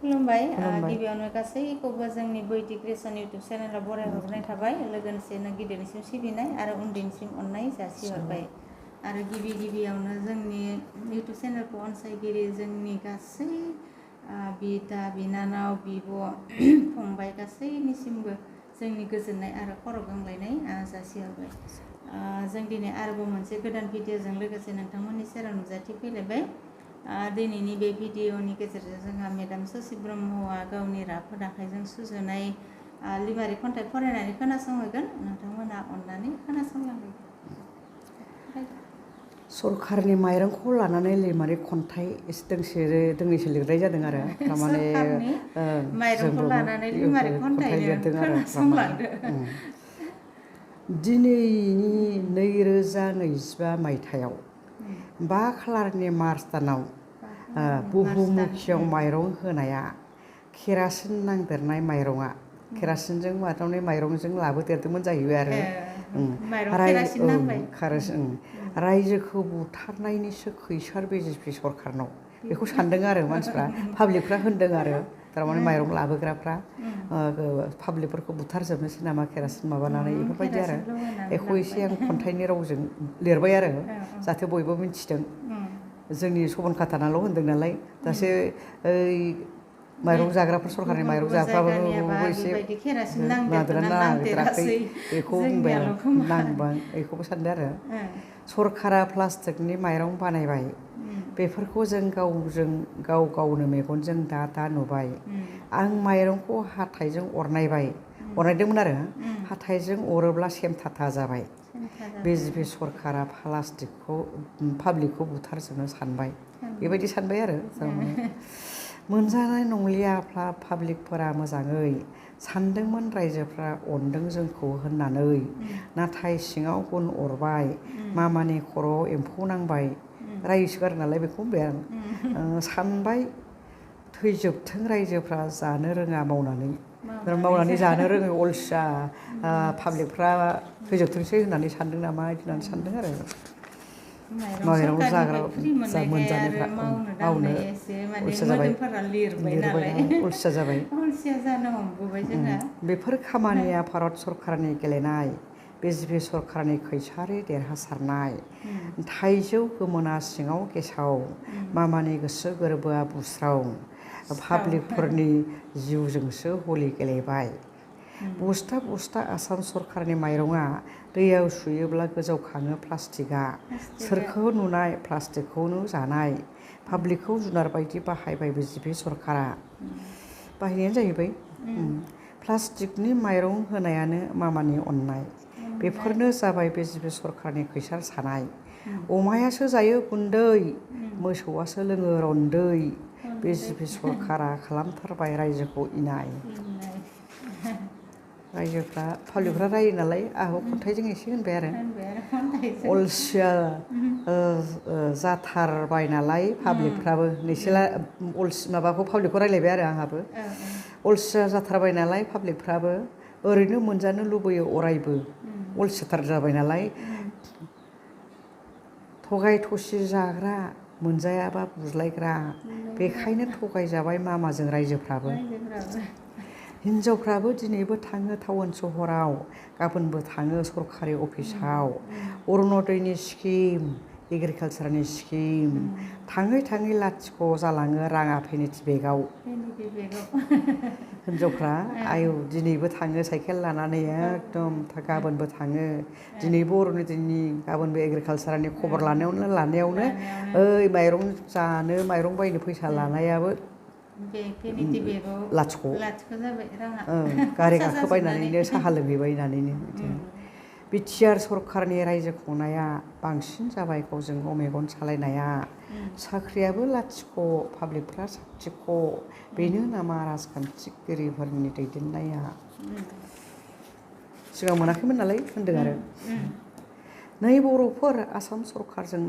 खुलुमबाय खुलुमबाय गिबियावनो गासैखौबो जोंनि बैदिक क्रिएसन इउटुब चेनेलाव बरायहरनाय थाबाय लोगोसेनो गिदिरनिसिम सिबिनाय आरो उन्दैनिसिम अननाय जासिहरबाय आरो गिबियावनो जोंनि इउटुब चेनेलखौ अनसायगिरि जोंनि गासै बिदा बिनानाव बिब' फंबाय गासैनिसिमबो जोंनि गोजोननाय आरो खर' गंग्लायनाय जासिहरबाय जों दिनै आरोबाव मोनसे गोदान भिडिअजों लोगोसे नोंथांमोननि सेराव नुजाथिफैलायबाय दिनैनि बे भिडिअनि गेजेरजों जोंहा मेडाम ससि ब्रह्मआ गावनि राफोद आखाइजों सुजुनाय लिमारिक खन्थाइ फरायनानै खोनासंहोगोन नोंथांमोना अननानै खोनासंलांबाय। सरकारनि माइरंखौ लानानै लिमारिक खन्थाइ दोंनैसो लिरनाय जादों आरो थारमाने माइरंखौ लानानै लिमारिक खन्थाइ लिरदों आरो खोनासंलांदो। दिनैनि 2025 मायथाइयाव 5 खालारनि मार्च दानाव बुहुमुखियाव माइरं होनाया केरासिन नांदेरनाय माइरङा केरासिनजों माथावनाय माइरंजों लाबोदेरदोंमोन जाहैबाय आरो रायजोखौ बुथारनायनिसो खैसार बिजेपि सरखारनाव बेखौ सानदों आरो मानसिफ्रा पाब्लिकफ्रा होनदों आरो थारमाने माइरं लाबोग्राफ्रा पाब्लिकफोरखौ बुथारजोबनोसै नामा केरासिन माबानानै बेफोरबायदि आरो बेखौ एसे आं खन्थाइनि रावजों लिरबाय आरो जाहाथे बयबो मिथिदों जोंनि सबन खाथानाल' होनदों नालाय दासो माइरं जाग्राफोर सरखारनि माइरं जाग्राफ्राबो एसे नांदेरना नांदेराखै बेखौ बुंबाय आरो नांबाय बेखौबो सानदों आरो सरकारा प्लास्टिकनि माइरं बानायबाय बेफोरखौ जों गावनो मेगनजों दा नुबाय आं माइरंखौ हाथाइजों अरनायदोंमोन आरो हाथाइजों अरोब्ला सेमथाथा जाबाय बिजेपि सरकारा प्लास्टिकखौ पाब्लिकखौ बुथारजोबनो सानबाय बेबायदि सानबाय आरो मोनजानाय नंलिया पाब्लिकफोरा मोजाङै सानदोंमोन रायजोफ्रा अनदों जोंखौ होननानै नाथाय सिङाव गुन अरबाय मामानि खर'आव एम्फौ नांबाय रायजोसो गारो नालाय बेखौ बुंबाय आं सानबाय थैजोबथों रायजोफ्रा जानो रोङा मावनानै जानो रोङो अलसिया पाब्लिकफ्रा थैजोबथोंसै होननानै सानदों नामा बिदि होननानै सानदों आरो माइरं जाग्रा मोनजानायफ्रा मावनो अलसिया जाबाय अलसिया जाबाय बेफोर खामानिया भारत सरकारनि गेलेनाय बिजेपि सरकारनि खैसारि देरहासारनाय थाइजौ गोमोना सिङाव गेसाव मामानि गोसो गोरबोआ बुस्राव पाब्लिकफोरनि जिउजोंसो हलि गेलेबाय बस्था आसाम सरकारनि माइरङा दैयाव सुयोब्ला गोजावखाङो प्लास्टिकआ सोरखौ नुनाय प्लास्टिकखौनो जानाय पाब्लिकखौ जुनार बायदि बाहायबाय बिजेपि सरकारा बाहायनायानो जाहैबाय प्लास्टिकनि माइरं होनायानो मामानि अननाय बेफोरनो जाबाय बिजेपि सरकारनि खैसार सानाय अमायासो जायो गुन्दै मोसौआसो लोङो रन्दै बिजेपि सरकारा खालामथारबाय रायजोखौ इनाय रायजोफ्रा पाब्लिकफ्रा रायो नालाय आंबो खन्थाइजों एसे होनबाय आरो अलसिया जाथारबाय नालाय पाब्लिकफ्राबो नोंसोर माबाखौ पाब्लिकखौ रायलायबाय आरो आंहाबो अलसिया जाथारबाय नालाय पाब्लिकफ्राबो ओरैनो मोनजानो लुबैयो अरायबो अलसियाथार जाबाय नालाय थगाय थसि जाग्रा मोनजायाबा बुज्लायग्रा बेखायनो थगायजाबाय मामाजों रायजोफ्राबो हिनजावफ्राबो दिनैबो थाङो टाउन सहराव गाबोनबो थाङो सरकारि अफिसाव अरुणदयनि स्किम एग्रिकालसारनि स्किम थाङै लाथिख' जालाङो राङा भेनिटि बेगाव हिनजावफ्रा आयौ दिनैबो थाङो साइकेल लानानै एकदम गाबोनबो थाङो दिनैबो अरुणदयनि गाबोनबो एग्रिकालसारनि खबर लानायावनो ओइ माइरं जानो माइरं बायनो फैसा लानायाबो लाथिख' जाबाय राङा गारि गाखोबायनानैनो साहा लोंहैबाय होननानैनो बिटिआर सरकारनि रायजो खुंनाया बांसिन जाबाय गावजों गाव मेगन सालायनाया साख्रियाबो लाथिख' पाब्लिकफ्रा साथिख' बेनो नामा राजखान्थिगिरिफोरनि दैदेननाया सिगां मोनाखैमोन नालाय होनदों आरो नै बर'फोर आसाम सरकारजों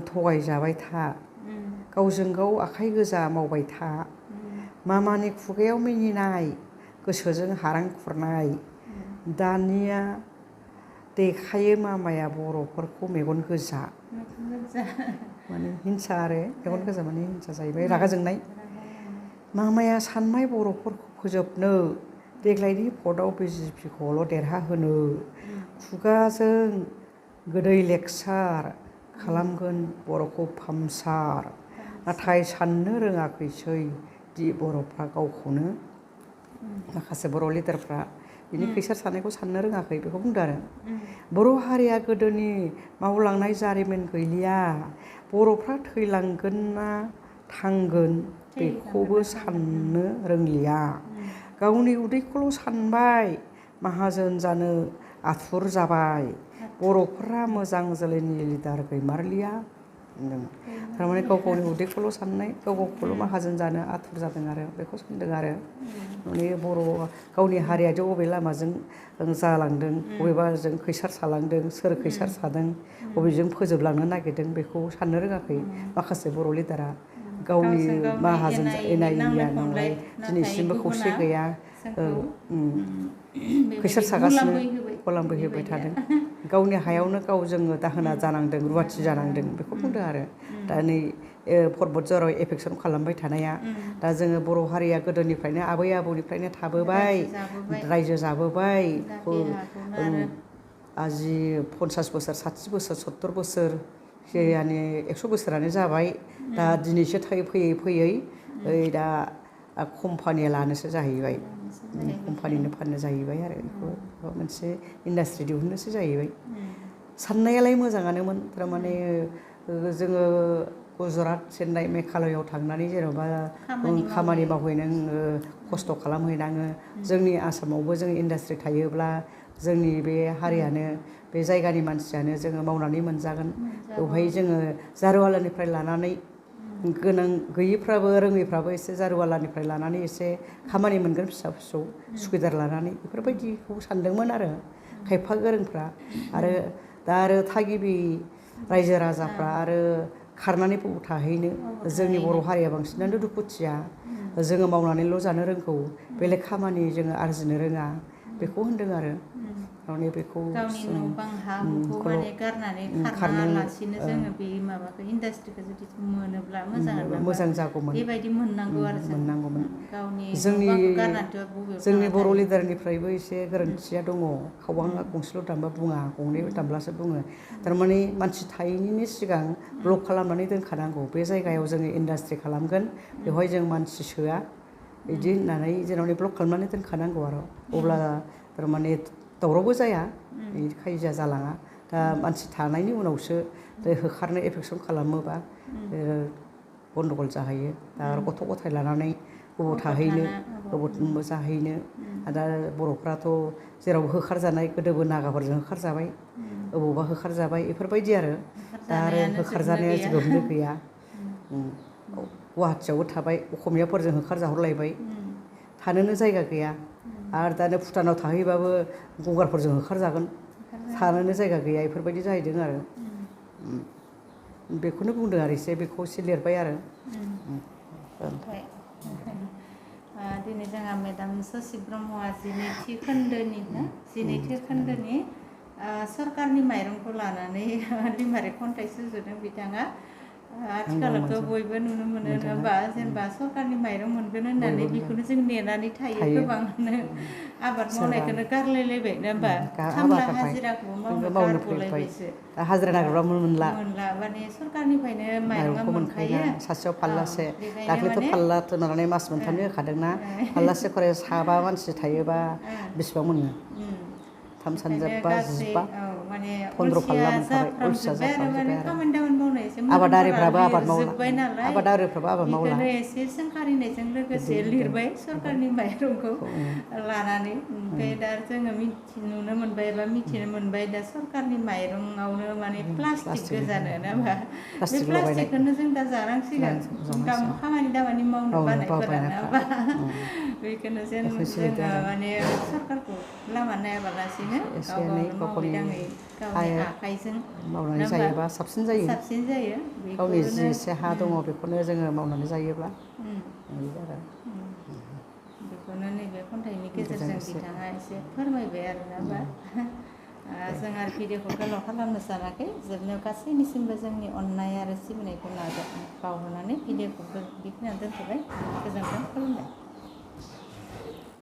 थगायजाबाय था गावजों गाव आखाइ गोजा मावबाय था मामानि खुगायाव मिनिनाय गोसोजों हारां खुरनाय दानिया देखायो मामाया बर'फोरखौ मेगन गोजा माने हिंसा आरो मेगन गोजा माने हिंसा जाहैबाय रागा जोंनाय मामाया साननाय बर'फोरखौ फोजोबनो देग्लायनि भटआव BJPखौल' देरहाहोनो खुगाजों गोदै लेक्सार खालामगोन बर'खौ फामसार नाथाय साननो रोङाखैसै दि बर'फ्रा गावखौनो माखासे बर' लिडारफ्रा बिनि खैसार साननायखौ साननो रोङाखै बेखौ बुंदों आरो बर' हारिया गोदोनि मावलांनाय जारिमिन गैलिया बर'फ्रा थैलांगोन ना थांगोन बेखौबो साननो रोंलिया गावनि उदैखौल' सानबाय माहाजोन जानो आथुर जाबाय बर'फोरा मोजां जोलैनि लिडार गैमारलिया थारमाने गाव गावनि उदैखौल' साननाय गाव गावखौल' माहाजोन जानो आथुर जादों आरो बेखौ सानदों आरो माने बर' गावनि हारियादि बबे लामाजों जालांदों बबेबाजों खैसार सालांदों सोर खैसार सादों बबेजों फोजोबलांनो नागिरदों बेखौ साननो रोङाखै माखासे बर' लिडारा गावनि माहाजोन एना एनिया नांलाय दिनैसिमबो खौसे गैया खैसार सागासिनो गलामबोहोबाय थादों गावनि हायावनो गाव जोङो दाहोना जानांदों रुवाथि जानांदों बेखौ बुंदों आरो दा नै पर्बत जराव एफेक्सन खालामबाय थानाया दा जोङो बर' हारिया गोदोनिफ्रायनो आबै आबौनिफ्रायनो थाबोबाय रायजो जाबोबाय आजि 50 बोसोर 60 बोसोर 70 बोसोर यानि 100 बोसोरानो जाबाय दा दिनैसो फैयै फैयै ओइ दा कम्पानिया लानोसो जाहैबाय कम्पानिनो फाननो जाहैबाय आरो बेखौ मोनसे इन्डास्ट्रि दिहुननोसो जाहैबाय साननायालाय मोजाङानोमोन थारमाने जोङो गुजरात चेन्नाइ मेघालयआव थांनानै जेन'बा खामानि मावहैनाङो खस्थ' खालामहैनाङो जोंनि आसामावबो जों इन्डास्ट्रि थायोब्ला जोंनि बे हारियानो बे जायगानि मानसियानो जोङो मावनानै मोनजागोन बेवहाय जोङो जारुवालानिफ्राय लानानै गोनां गैयिफ्राबो रोङैफ्राबो एसे जारुवालानिफ्राय लानानै एसे खामानि मोनगोन फिसा फिसौ सुखिदार लानानै बेफोरबायदिखौ सानदोंमोन आरो खायफा गोरोंफ्रा आरो दा आरो थागिबि रायजो राजाफ्रा आरो खारनानै बबाव थाहैनो जोंनि बर' हारिया बांसिनानो दुखुथिया जोङो मावनानैल' जानो रोंगौ बेलेग खामानि जोङो आरजिनो रोङा बेखौ होनदों आरो माने बेखौ गावनि न' बां हा हुखौ माने गारनानै खारनाङालासिनो जोङो बे माबाखौ इन्डास्ट्रिखौ जुदि मोनोब्ला मोजां जागौमोन बेबायदि मोननांगौ आरो जों मोननांगौमोन गावनि जोंनि गारनानैथ' बबेयाव जोंनि बर' लिडारनिफ्रायबो एसे गोरोन्थिया दङ खावाङा गंसेल' दामबा बुङा गंनै दामब्लासो बुङो थारमाने मानसि थायैनि सिगां ब्लक खालामनानै दोनखानांगौ बे जायगायाव जोङो इन्डास्ट्रि खालामगोन बेवहाय जों मानसि सोआ बिदि होननानै जेरावनो ब्लक खालामनानै दोनखानांगौ आरो अब्ला थारमाने दावरावबो जाया खायजिया जालाङा दा मानसि थानायनि उनावसो होखारनो एफेक्सन खालामोबा गन्दगल जाहैयो दा गथ' गथाय लानानै बबाव थाहैनो बबाव जाहैनो दा बर'फ्राथ' जेरावबो होखारजानाय गोदोबो नागाफोरजों होखारजाबाय बबावबा होखारजाबाय बेफोरबायदि आरो दा आरो होखारजानाया जोबनो गैया गुवाहाटियावबो थाबाय असमियाफोरजों होखारजाहरलायबाय थानोनो जायगा गैया आरो दानो भुटानाव थाहैबाबो गंगारफोरजों होखारजागोन थानोनो जायगा गैया बेफोरबायदि जाहैदों आरो बेखौनो बुंदों आरो एसे बेखौ एसे लिरबाय आरो दिनै जोंहा मेडाम ससि ब्रह्मआ जिनैथि खोन्दोनि सरकारनि माइरंखौ लानानै लिमारिक खन्थाइ सुजुदों बिथाङा आथिखालावथ' बयबो नुनो मोनो नङा होमबा जेनेबा सरकारनि माइरं मोनगोन होननानै बेखौनो जों नेनानै थायो गोबाङानो आबाद मावनायखौनो गारलायलायबाय नङा होमबा खामला हाजिराखौबो मावनो गारगलायबायसो हाजिरा नागिरब्ला मोनला माने सरकारनिफ्रायनो माइरङा मोनखायो सासेयाव फारलासे दाख्लैथ' फारला थोनानै मास मोनथामनि होखादोंना फारलासे खरे साबा मानसि थायोबा बेसेबां मोनो थाम सानजाबा 15 फारला मोनखाबाय अलसिया जाफ्रामजोब्बाय आरो आबादारिफ्राबो आबाद मावला आबादारिफ्राबो आबाद मावला बेखौनो एसे सोंखारिनायजों लोगोसे लिरबाय सरकारनि माइरंखौ लानानै ओमफ्राय दा जोङो नुनो मोनबाय एबा मिथिनो मोनबाय दा सरकारनि माइरंआवनो माने प्लास्टिक गोजानो ना होमबा बे प्लास्टिकखौनो जों दा जानांसिगोन खामानि दामानि मावनो बानायफोरा ना होमबा बेखौनो जोङो माने सरकारखौ लामा नायाबालासिनो गाव गावनो मावै दाङै गावनि आखाइजों मावनानै जायोबा साबसिन जायो गावनि जि एसे हा दङ बेखौनो जोङो मावनानै जायोब्ला बेखौनो नैबे खन्थाइनि गेजेरजों बिथाङा एसे फोरमायबाय आरोना जों आरो भिडिअखौ गोलाव खालामनो सानाखै जोबनायाव गासैनिसिमबो जोंनि अननाय आरो सिबिनायखौ बावहरनानै भिडिअखौ बेखिनियाव दोनथ'बाय गोजोन्थों खुलुमबाय